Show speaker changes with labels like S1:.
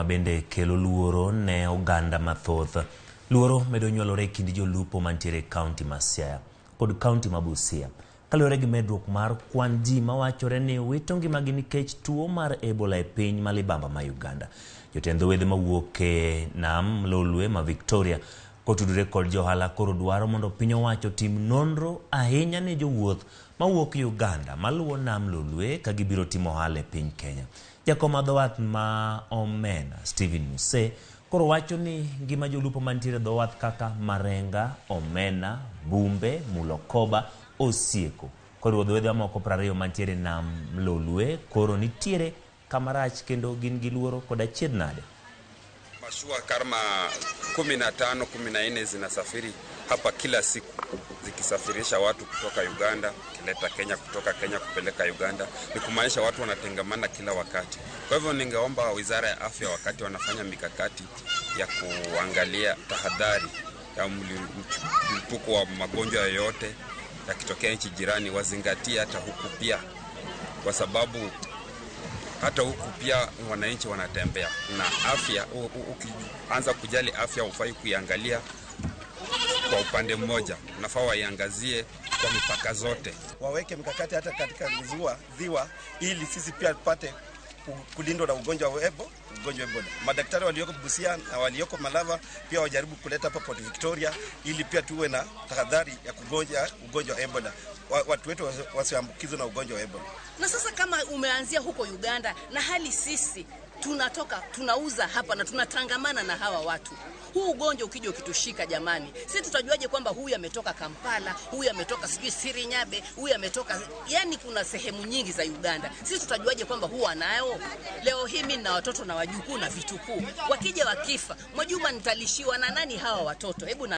S1: Mabende kelo luoro ne oganda mathoth. Luoro medo nywolore e kind jolupo mantiere e kaunti ma Siaya kod kaunti ma Busia. Kaluwore gi medruok mar kwan ji mawachore ni wito ngimagi nikech tuo mar Ebola e piny ma libamba ma Uganda. Jotend dho wedhe mawuok e nam Lolwe ma Victoria kotudore kod johala koro dwaro mondo piny owacho otim nonro ahinya ne jowuoth mawuok Uganda maluwo nam Lolwe ka gibiro timo ohala e piny Kenya. Jakom mar dho wath ma Omena, Stephen Muse, koro wacho ni ngima jolupo mantiere e dho wath kaka Marenga, Omena, Bumbe, Mulokoba, Osieko kod ruodh wedhe mamoko 20 mantiere e nam Lolwe koro nitiere kamarach kendo gin gi luoro kod achiedh nade.
S2: Mashua kama 15, 14 zinasafiri hapa kila siku zikisafirisha watu kutoka Uganda kileta Kenya, kutoka Kenya kupeleka Uganda. Ni kumaanisha watu wanatengamana kila wakati. Kwa hivyo ningeomba Wizara ya Afya wakati wanafanya mikakati ya kuangalia tahadhari ya mlipuko wa magonjwa yoyote yakitokea nchi jirani, wazingatie hata huku pia, kwa sababu hata huku pia wananchi wanatembea na afya. Ukianza kujali afya hufai kuiangalia kwa upande mmoja, unafaa waiangazie kwa mipaka zote.
S3: Waweke mikakati hata katika ziwa ili sisi pia tupate kulindwa na ugonjwa wa Ebola. Madaktari walioko Busia na walioko Malava pia wajaribu kuleta hapa Port Victoria ili pia tuwe na tahadhari ya kugonja ugonjwa wa Ebola. Watu wetu wasiambukizwe na ugonjwa wa Ebola.
S4: Na sasa kama umeanzia huko Uganda na hali sisi tunatoka tunauza hapa na tunatangamana na hawa watu, huu ugonjwa ukija ukitushika, jamani, sisi tutajuaje kwamba huyu ametoka Kampala, huyu ametoka sijui Sirinyabe, huyu ametoka, yani kuna sehemu nyingi za Uganda. Sisi tutajuaje kwamba huu anayo? Leo hii mimi na watoto na wajukuu na vitukuu, wakija wakifa, Mwajuma, nitalishiwa na nani hawa watoto? Hebu na